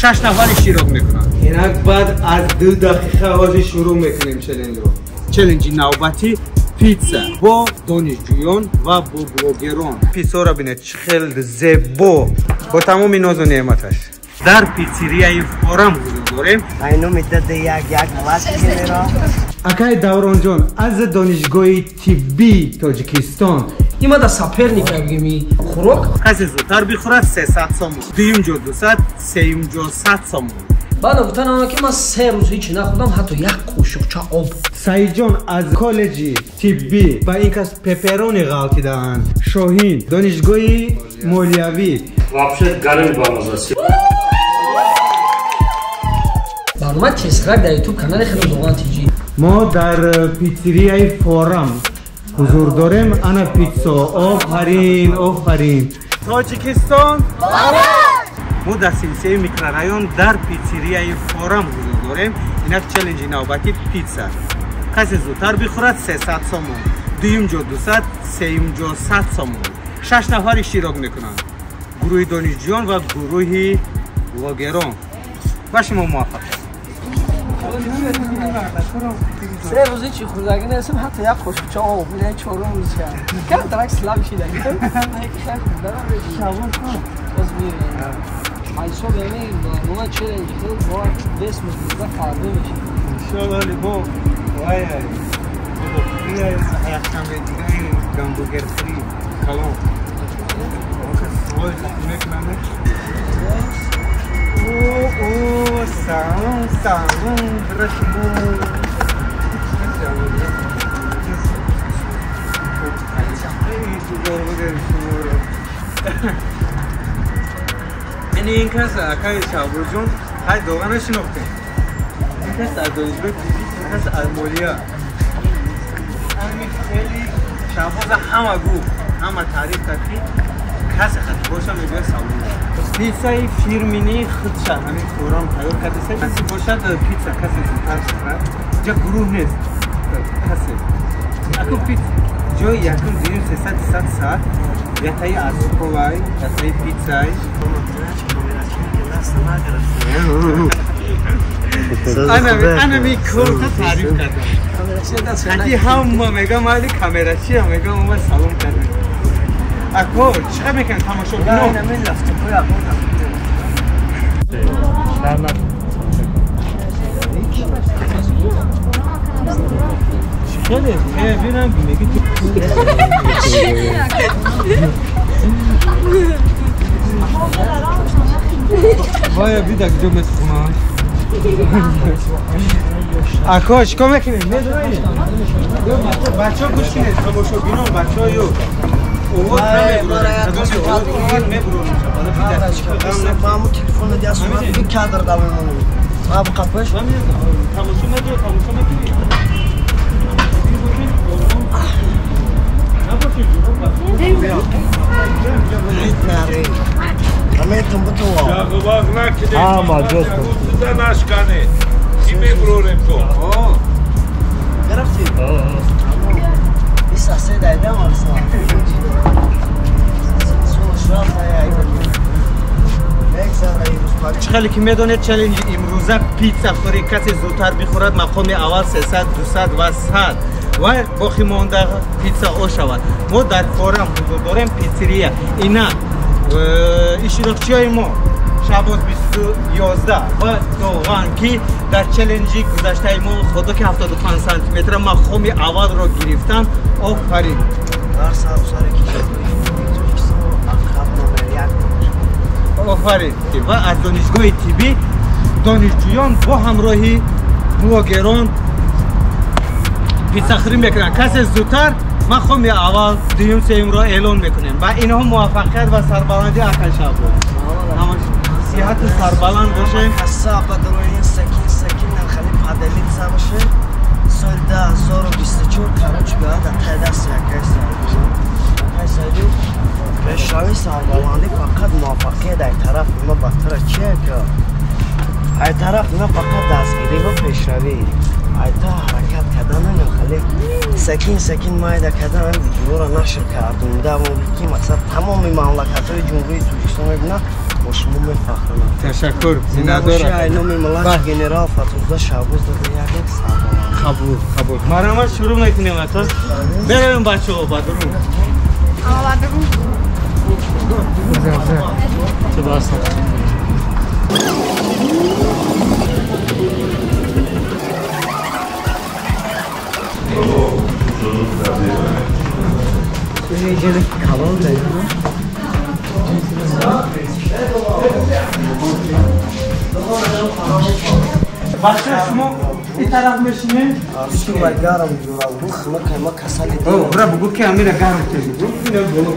6 нафар иштирок мекунанд. Инак баъд аз 2 дақиқа ҳозир шурӯъ мекунем челленҷро. Челленҷи навбатӣ пицца бо донишҷӯён ва бо блогерон. Пиццаро бинед чӣ хел зебо бо тамоми нозу неъматаш. Дар пиццерияи Форам ҳузур дорем. Акай Давронҷон аз донишгоҳи тиббии Тоҷикистон. Имада соперник бигеми хӯрок. Касе зудтар бихӯрад 300 сомон, дуюм ҷо 200, сеюм ҷо 100 сомон. Баъд гуфтан ки ман 3 рӯз ҳеч нахӯрдам, ҳатто як қошуқча об. Саидҷон аз коллеҷи тиббӣ ба ин кас пеперони ғалтидаанд. Шоҳин донишгоҳи молиявӣ. Вообще гарм бамаза. Барнома тезхӯрак дар ютуб канали хеле Доған ТЖ. Мо дар пиццерияи Форам ҳузур дорем. Ана пицца. Офарин, офарин. Тоҷикистон. Мо дар силсилаи микрорайон дар пиццерияи Форам ҳузур дорем. Инак челленҷи навбатӣ пицца. Касе зудтар бихӯрад 300 сомон, дуюм ҷо 200, сеюм ҷо 100 сомон. 6 нафар иштирок мекунанд. Гурӯҳи донишҷӯён ва гурӯҳи блогерон. Ба шумо муваффақият. 3 рӯз ҳеч хӯрдагӣ нестам, ҳатто як қошуқча об. Чорум рӯз камтарак слаб шидагӣ. Боз мебинем. Ҳисоб яъне барнома челленҷи худ бояд вес мезда фарбе мешавад. Иншоалло либо вай якшанбе дигаи гамбургер фри калон. Мекунам. О, салом, салом, рашмо. Ин кас акаи Шаҳбозҷон ҳай Доғана шинохтем. Ин кас аз донишгоҳи тиббӣ, ин кас аз молия. Ҳамин хеле Шаҳбоза ҳама гуфт, ҳама таъриф кард ки касе хати боша мегӯяд салом. Пиццаи фирмини худша ҳамин Форам тайёр кардааст. Касе бошад пицца касе зудтар шавад. Инҷа гурӯҳ нест. Касе. Аку пицца ҷои якум, дуюм, 300, 200, 100. Ятаи азуковай, ятаи пиццай. Ана ми корта таъриф кардам. Ати ҳама мегам али камерачия мегам омад салом кардем. Ако чӣ қадр мекунед тамошобино? Хеле бинам меги ту. Вая бида куҷо месухунам. Ако чӣ кор мекунед? Медонед? Бачаҳо гӯш кунед, тамошобинон, бачаҳо ё овоз намебуранд. Овоз мебуранд. Маму телефонро дия сурат ки кадр давонам. Мабу қапаш. Тамошо медиҳед, тамошо мекунед. Чӣ хеле ки медонед, челленҷи имрӯза пицца хӯрӣ, касе зудтар бихӯрад мақоми аввал 300, 200 ва 100 ва боқӣ монда пицца о шавад. Мо дар Форам ҳузур дорем, пиццерия. Ина иштирокчиҳои мо Шаҳбоз 2011 ва Доған ки дар челленҷи гузаштаи мо худо ки 75 сантиметра мақоми аввалро гирифтанд. Офарин. Офарин. Ва аз донишгоҳи тиббӣ донишҷӯён бо ҳамроҳи блогерон пиццахӯрӣ мекунанд. Касе зудтар мақоми аввал, дуюм, сеюмро эълон мекунем. Ва инҳо муваффақият ва сарбаландӣ акай Шаҳбоз. Сиҳату сарбаланд бошед. Соли 2024 короче говоря, дар таи дасти акай Саидов пешравии сарбаландӣ фақат муваффақият ай тарафи ма ба тара чия ка ай тарафи ма фақат дастгирӣ ва пешравӣ. Ай та ҳаракат кардан хеле секин секин майда кардан видеоро нашр кардум. Ки мақсад тамоми мамлакатҳои Ҷумҳурии Тоҷикистон мебинад. шумо мефахрам. Ташаккур, зиндадор. Ай номи млад генерал Фатҳулло Шаҳбоз дада як сарбаланд. Қабул, қабул. Марҳамат, шурӯъ мекунем ака. Беравем бачаҳо ба дурун. Бача, шумо ин тараф мешинед? Шумо гарм ҷурам, хунук ма касали. О, бра бугу ки амира гарм тезу. Ина боло.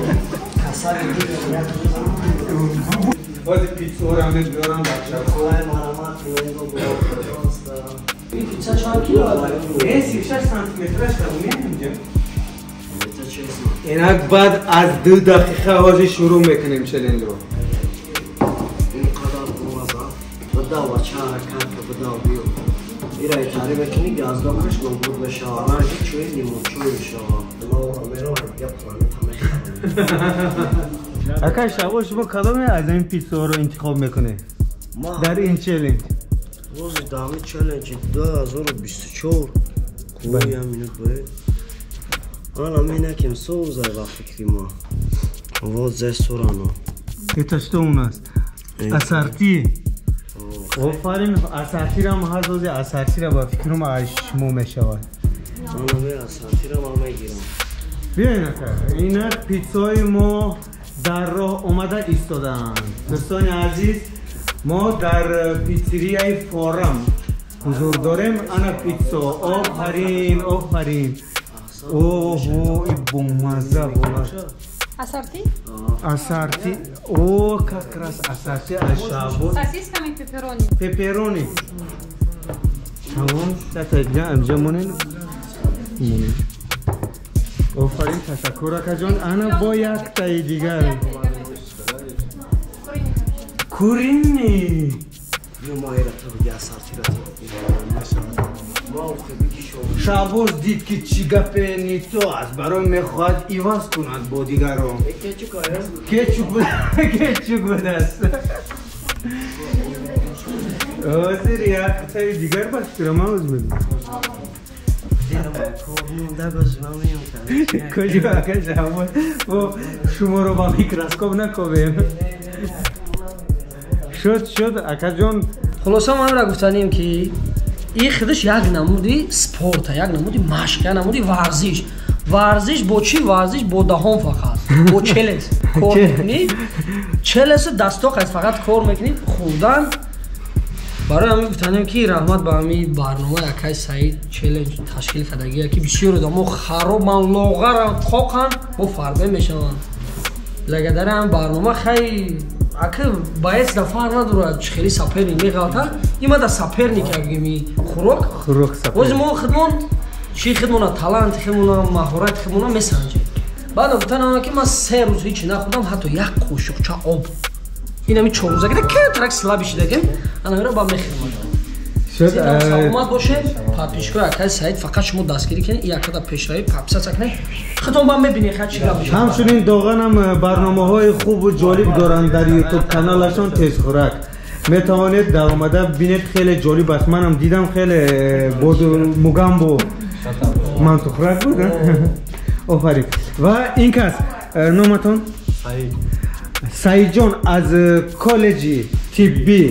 Касали. Бози пиццаро мебарам бача. Хулай марҳамат, инро пожалуйста. Ин пицца чанд кило аст? 36 сантиметраш меям инҷа. Инак баъд аз 2 дақиқа ҳозир шурӯъ мекунем челленҷро. Инқадар бомаза. Бидав бача, ҳаракат ка, бидав биё. Ира тари мекунӣ, газдокаш нобуд мешавад. Ранги чӯи лимончӯй мешавад. Ма меравам я планета мехарам. Ака Шаҳбоз, шумо кадоме аз ин пиццаҳоро интихоб мекунед дар ин челленҷ? Рӯзи даҳуми челленҷи 2024 кӯям минут бояд. Ана менакем соузай ба фикри ма. Вот здесь сурано. Это что у нас? Ассорти. Офарин, ассортирам ҳаст, ози ассортира ба фикрам аз шумо мешавад. Ана ассортира ман мегирам. Биёин ака, инак пиццаҳои мо дар роҳ омада истодаанд. Дӯстони азиз, мо дар пиццерияи Форам ҳузур дорем. Ана пиццо. Офарин, офарин. Оҳо, и бомаза вола. Ассорти? Ассорти. О, как раз ассорти аз Шаҳбоз. Сосисками пепперони. Пепперони. Тамом, сата инҷа монен. Монен. Офарин, ташаккур акаҷон. Ана бо яктаи дигар. Курини. Шаҳбоз дид ки чӣ гапе не то аст, барои мехоҳад иваз кунад бо дигарон. Кетчук будааст. Ҳозир яктаи дигар ба фикрам ҳоз медонам. Куҷо ака Шаҳбоз, мо шуморо ба микроскоп накобем. Шуд, шуд акаҷон. Хулоса ман гуфтанем ки ин худаш як намуди спорта, як намуди машқ, як намуди варзиш. Варзиш бо чӣ? Варзиш бо даҳон фақат, бо челес кор мекунӣ. Челесу дасток аст, фақат кор мекунӣ, хӯрдан. Барои ҳамин гуфтанем ки раҳмат ба ҳамин барнома акай Саид челленҷ ташкил кардагия ки бисёр одамо харобан, лоғаран, қоқан, бо фарбе мешаванд. Лагадари ҳамин барнома хай ака боец да фарқ надорад чӣ хели соперник меғалта, има да соперник ягими хӯрок. Хӯрок соперник. Ози мо худмон чӣ худмона, таланти худмона, маҳорати худмона месанҷем. Баъд гуфтан ки ман 3 рӯз ҳеҷ нахӯрдам, ҳатто як қошуқча об. Ин ҳамин 4 рӯза гида камтарак слаби шидагем, ана меро ба мехӯрам. Саломат бошед. Подписчикои акаи Саид фақат шумо дастгирӣ кунед, ин акада пешравӣ подписаться кунед. Худтон ба мебинед ха чӣ гап мешавад. Ҳамчунин Доғанам барномаҳои хубу ҷолиб доранд дар ютуб каналашон Тезхӯрак. Метавонед дар омада бинед, хеле ҷолиб аст. Манам дидам, хеле мугамбо мантухӯрак буд. Офарин. Ва ин кас номатон? Саид. Саидҷон аз коллеҷи тиббӣ.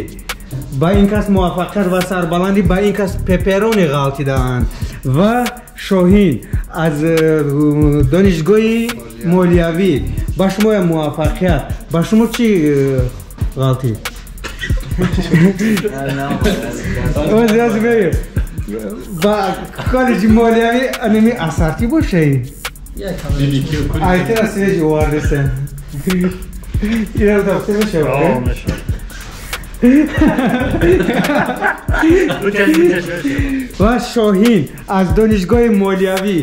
Ба ин кас муваффақият ва сарбаландӣ, ба ин кас пепперони ғалтидаанд. Ва Шоҳин аз донишгоҳи молиявӣ, ба шумоям муваффақият. Ба шумо чӣ ғалтид? Ба коллеҷи молиявӣ анами ассорти бошаи? Айтера свежи овардесен. Ира дафтар мешавад? Мешавад. Ва Шоҳин аз донишгоҳи молиявӣ,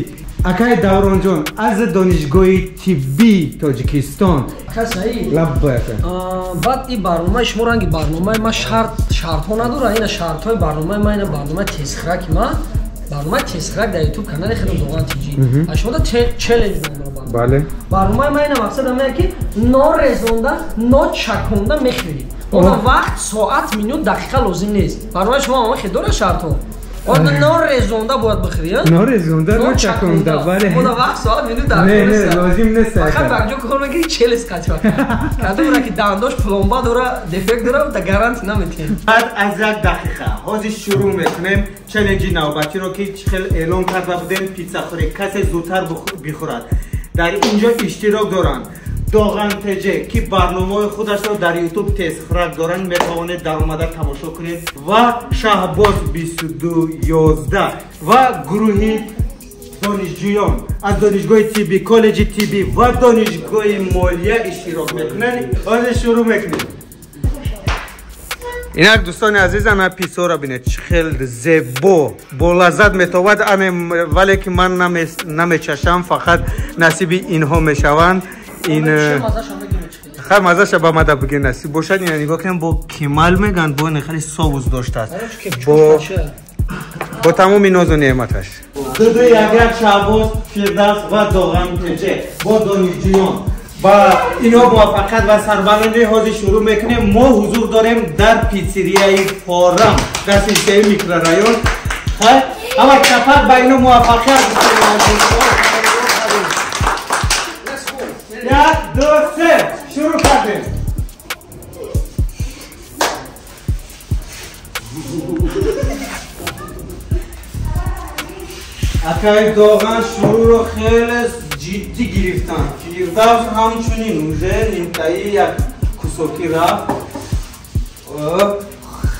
акаи Давронҷон аз донишгоҳи тиббии Тоҷикистон. Лаббай ака. Баъд ин барномаи шумо ранги барномаи ма шартҳо надорад. Ина шартҳои барномаи ма, ина барномаи тезхӯраки ма, барномаи тезхӯрак дар ютуб канали худам Доған ТЖ. А шумо да челлендж ном дорад барнома. Бале. Барномаи ма ина мақсад ҳамин ки норезонда, ночаконда мехӯрӣ. Оно вақт, соат, минут, дақиқа лозим нест. Барои шумо ҳама хел дора шартҳо. Оно норезонда бояд бихӯрӣ, норезонда, ночаконда, бале. Оно вақт, соат, минут, дақиқа не, не, лозим нест. Фақат барҷо кор мекунӣ, челес қатъ. Кадомра ки дандош пломба дора, дефект дора, да гарантия наметиҳем. Баъд аз як дақиқа ҳозир шурӯъ мекунем челленҷи навбатиро, ки чӣ хел эълон карда будем, питсахӯрӣ касе зудтар бихӯрад. Дар инҷо иштирок доранд Доған ТЖ, ки барномаҳои худашро дар YouTube тезхӯрак доранд, метавонед дар омада тамошо кунед, ва Шаҳбоз 2211 ва гурӯҳи донишҷӯён аз донишгоҳи тиббӣ, коллеҷи тиббӣ ва донишгоҳи молия иштирок мекунанд. Ҳозир шурӯъ мекунем. Инак дӯстони азиз, ана питсаро бинед, чӣ хел зебо, бо лаззат метобад, вале ки ман намечашам, фақат насиби инҳо мешаванд. Ин хай мазаша ба мада бигир, насиб бошад. Ина нигоҳ кунем, бо кемал мегӯянд, бо хеле соус доштааст, бо тамоми нозу неъматаш. Дуду як Шаҳбоз, Фирдавс ва Доған ТЖ бо донишҷӯён ва инҳо муваффақият ва сарбаландӣ. Ҳозир шурӯъ мекунем. Мо ҳузур дорем дар питсерияи Форам дар силсилаи микрорайон. Хай ҳама чапак ба ино муваффақият. 1, 2, 3, шурӯъ кардем. Акаи Доған шурӯъро хеле ҷиддӣ гирифтанд. Фирдавс ҳамчунин уже нимтаи як кусокӣ рафт.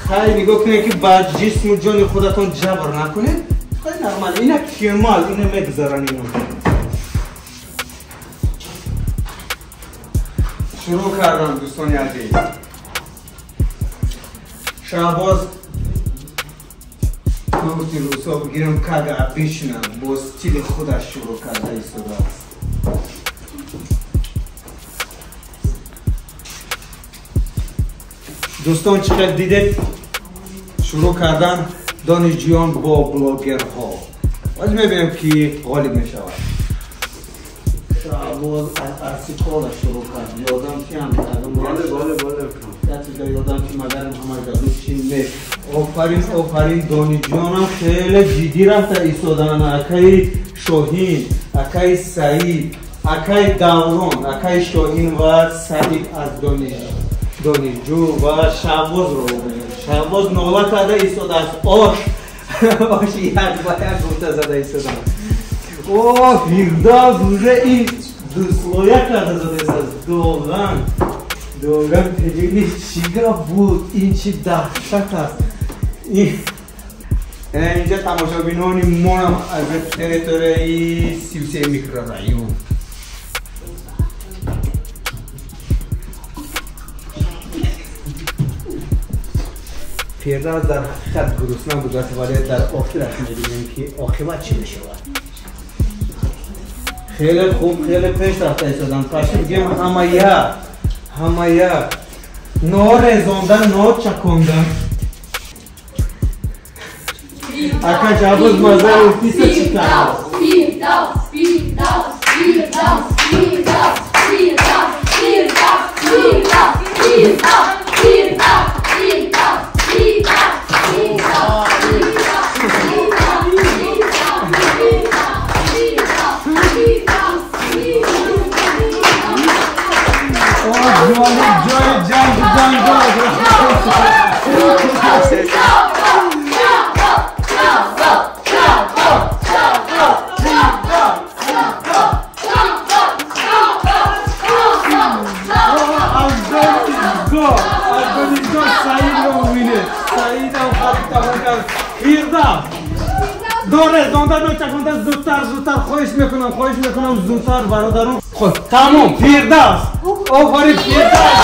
Хай нигоҳ кунед, ки ба ҷисму ҷони худатон ҷабр накунед. Хай нормал, ина кемал, ина мегузаранд ино. Шурӯъ кардам дӯстони азиз. Шаҳбоз гуфти рӯсо бигирам, как обычно, бо стили худаш шурӯъ карда истодааст. Дӯстон, чӣ хел дидед, шурӯъ кардан донишҷӯён бо блогерҳо. Боз мебинем, ки ғолиб мешавад. Шаҳбоз аз арсикола шурӯъ кард. Ёдам ки ҳам ёдам ки мадарам ҳама гаду чи не. Офарин, офарин, донишҷӯёнам хеле ҷиддӣ рафта истодаанд. Акаи Шоҳин, акаи Саид, акаи Даврон, акаи Шоҳин ва Саид аз донишҷӯ ва Шаҳбозро. Шаҳбоз нола карда истодааст. Ош ош як ба як гуфта зада истодаанд. О, Фирдавс уже ин дуслоя карда задааст. Доған, Доған ТЖ чӣ гап буд? Ин чӣ даҳшат аст? Инҷа тамошобинони монам аз территорияи 33 микрорайон. Фирдавс дар ҳақиқат гурусна будааст, вале дар охираш мебинем, ки оқибат чӣ мешавад. Хеле хуб, хеле пеш рафта истоданд. Паши бигем, ҳама як, ҳама як. Норезонда, ночаконда. Ака Шаҳбоз мазаи писа чӣ кард? Фирдавс, Фирдавс, Фирдавс, Фирдавс, Фирдавс, Фирдавс, Фирдавс, Фирдавс, Фирдавс, Фирдавс, Фирдавс, Фирдавс, Зудтар, зудтар, хоҳиш мекунам, хоҳиш мекунам, зудтар, бародарон. Хуб, тамом, Фирдавс. Офарин, Фирдавс.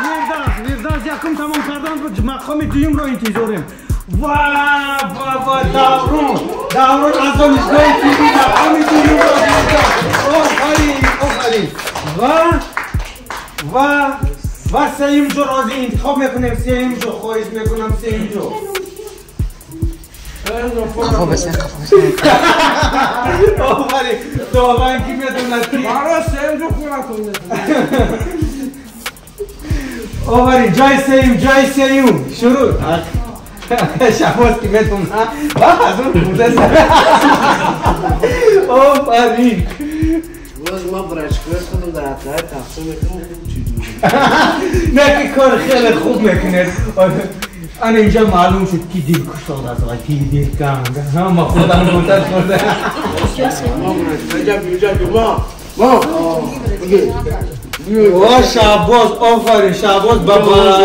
Фирдавс, Фирдавс якум тамом кардан, мақоми дуюмро интизорем. Ва, ва, ва, Даврон, Даврон аз донишгоҳи тиббӣ мақоми дуюмро гирифтанд. Офарин, офарин. Ва сеюм ҷо розӣ интихоб мекунем, сеюм ҷо, хоҳиш мекунам, сеюм ҷо. Офарин, Доған ки медонад ки Маро сеюм ҷо хӯракон. آفرین جای سیوم جای سیوم شروع شهباز که بدون از اون بوده سر آفرین باز ما برشکوز خودم در اطلاع تقسیم میکنم خوب چی نه که کار خیلی خوب میکنه انا اینجا معلوم شد کی دل کشاد از آقای کی دل کند ما خودم بودن خورده وا شهباز آفرین شهباز بابا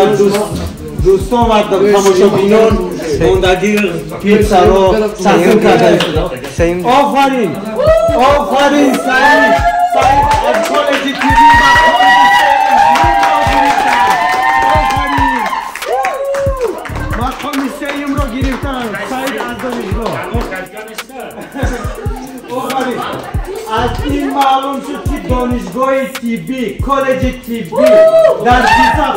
دوستان و تماشابینان موندگی پیتزا رو تقسیم کرده. آفرین آفرین سعید سعید از کالج تیوی و آفرین مقام سیم رو گرفتن سعید از دانشگاه. آفرین از این معلوم شد که دانشگاه تیبی کالج تیبی در پیتزا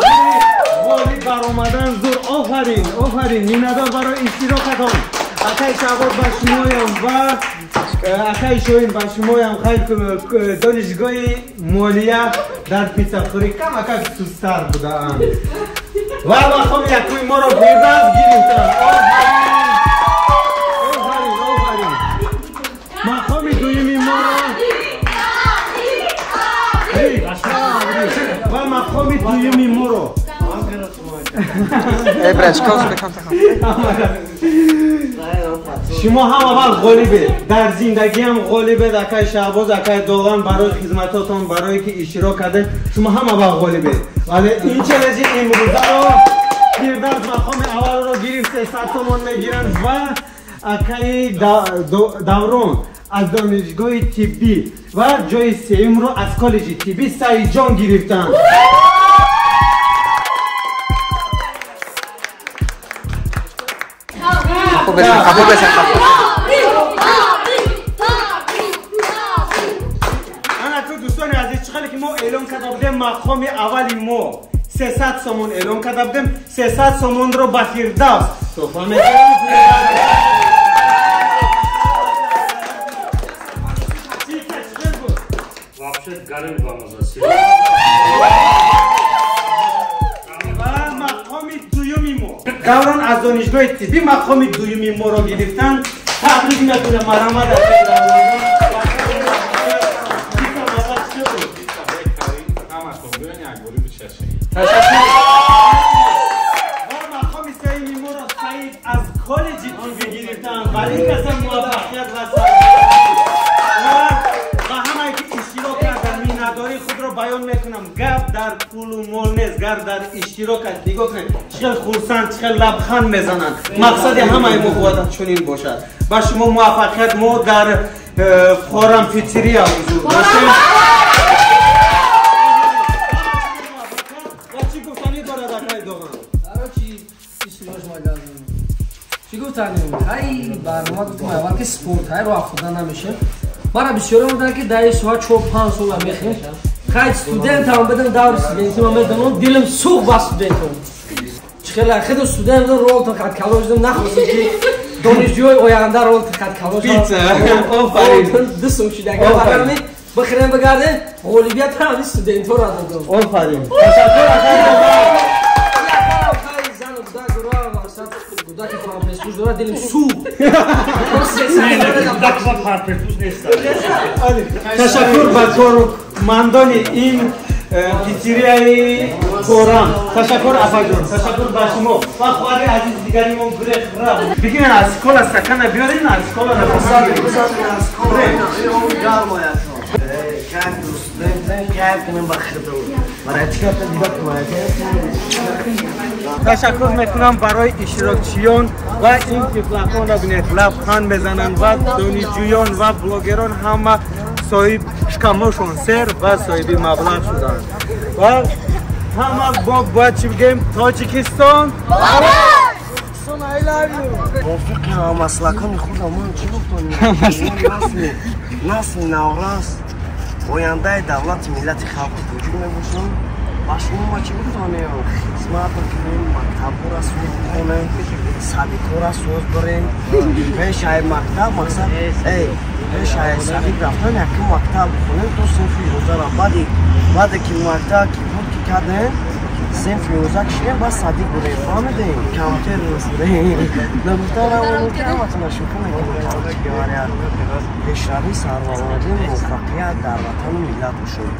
غالب برآمدن زور. آفرین آفرین مینادار برای اشتراکتان. اکای شهباز با شمایم و اکای شویم با شمایم خیر دانشگاه مالیه در پیتزاخوری کم اکای سستر بودند و مقام یکوی ما را فردوس گرفتن. آفرین آفرین آفرین مقام دویمی ما را و مقام دویمی ما را شما هم اول غالبه در زندگی هم غالبه اکای شهباز اکای دوغان برای خدمتاتون برای که اشتراک کرده شما هم اول غالبه ولی این چالش امروزه رو فردوس مقام اول رو گرفت 300 تومان میگیرن و اکای دوران از دانشگاه طبی و جای سوم رو از کالج طبی سعید جان گرفتن. انا تو دوستان عزیز چقدر که ما اعلام کرده بودیم مقام اولی ما 300 سومون اعلام کرده بودیم 300 سومون رو به فردوس تحفه می‌کنیم. دوران از دانشگاه طبی مقام دویمی ما را گرفتن. تبریک میکنم مرحمت و مقام سومی ما را سعید از کالج طبی گرفتن. برای کس موفقیت و و همه که اشتراک کردن میناداری خود را بیان میکنم. گپ در پول و مال نیست، گپ در اشتراک است. نگاه کنید چقدر خرسند چقدر لبخند میزنند. مقصد همه ما باید چنین باشد. با شما موفقیت ما در فورم پیتزریا حضور داشتیم. و چی گفتنی دارد اکای دوغان؟ چی گفتنی؟ های برنامه گفتم اول که سپورت های رو افتادن نمیشه. مرا بسیار بودن که در ساعت 4-5 سال میخیم. خیلی استودنت هم بدم دور استودنتی من بدم دلم سوخت با استودنت هم. چخیلی خود استودنت رول تا قد کلاش دم نخواستم که دانشجوی آینده رول تا قد کلاش. پیتزا آفرین دوستم شده اگر برنامه بخریم بگردیم غالبیت هم استودنت ها را دادم. آفرین تشکر اکای دوغان. تشکر به کارمندان این پیتزریای فورم. تشکر افا جان تشکر به شما و خواهر عزیز دیگریمون گرخ رفت بگیرن از کلا سکنه بیارین از کلا تشکر میکنم برای اشتراکچیان و این تفلکان را ببینید لبخند میزنند و دانشجویان و بلاگران همه صاحب شکمشون سر و صاحب مبلغ شدند و همه با باید چی بگیم تاجیکستان موافق مسلکان خودمون چی گفتم نسل نورس ояндаи давлати миллати халқи тоҷик мебошам. Ба шумо ма чӣ гуфтонем? Хизмат бикунем, мактабҳоро соз бихонем, садикҳоро соз барем. Пешаи мактаб мақсад пешаи садик рафтан якум мактаб бихонем то синфи 11-ра. Баъде ки мактаб ки буд ки кардем, Синф 11 кишидем, бас садик будем, фаҳмидем? Камтер будем. Нагуфтанам ки ҳаматона шӯхӣ мекунем. Короче говоря, пешравӣ, сарбаландӣ, муваффақият дар ватану миллат бошад.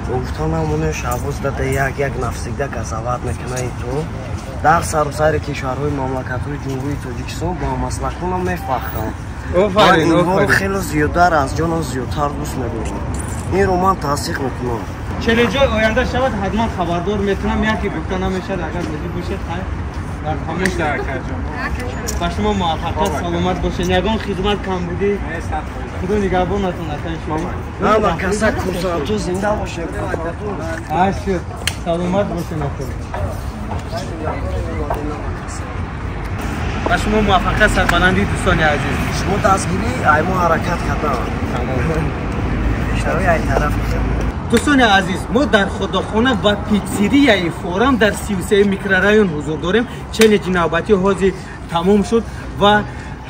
Гуфтанам Шаҳбоз дада як навсегда газават мекунаи ту. Дар саросари кишварҳои мамлакатҳои Ҷумҳурии Тоҷикистон бо маслаконам мефахрам. Ман инҳоро хело зиёдтар аз ҷонам зиёдтар дӯст медорам. Инро ман тасдиқ мекунам. Челленҷҳои оянда шавад, ҳатман хабардор мекунам. Яке гуфта намешавад, агар розӣ бошед, хайр дар хомӯш дар акаҷон. Ба шумо муваффақият, саломат бошед. Ягон хизмат камбудӣ, худо нигаҳбонатон, акаи шумо. Ҳама каса курсанту зинда бошед. Ашуд, саломат бошед, ака. Ба шумо муваффақият, сарбаландӣ, дӯстони азиз. Шумо дастгирӣ, ай мо ҳаракат кардам. Пешравӣ ай тараф. Дӯстони азиз, мо дар Худохона ва питсерияи Форам дар 33 микрорайон ҳузур дорем. Челленҷи навбатӣ ҳозир тамом шуд ва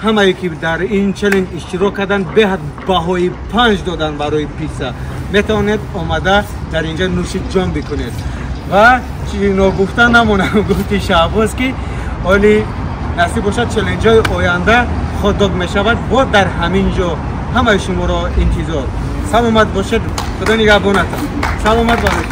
ҳамае ки дар ин челлендж иштирок карданд, беҳад баҳои 5 доданд барои питса. Метавонед омада дар инҷа нӯши ҷон бикунед. Ва ногуфта намонам, гуфти Шаҳбоз ки оли насиб бошад, челленҷҳои оянда хот-дог мешавад. Бо дар ҳамин ҷо ҳамаи шуморо интизор. Саломат бошед, худо нигаҳбонатон. Саломат бошед.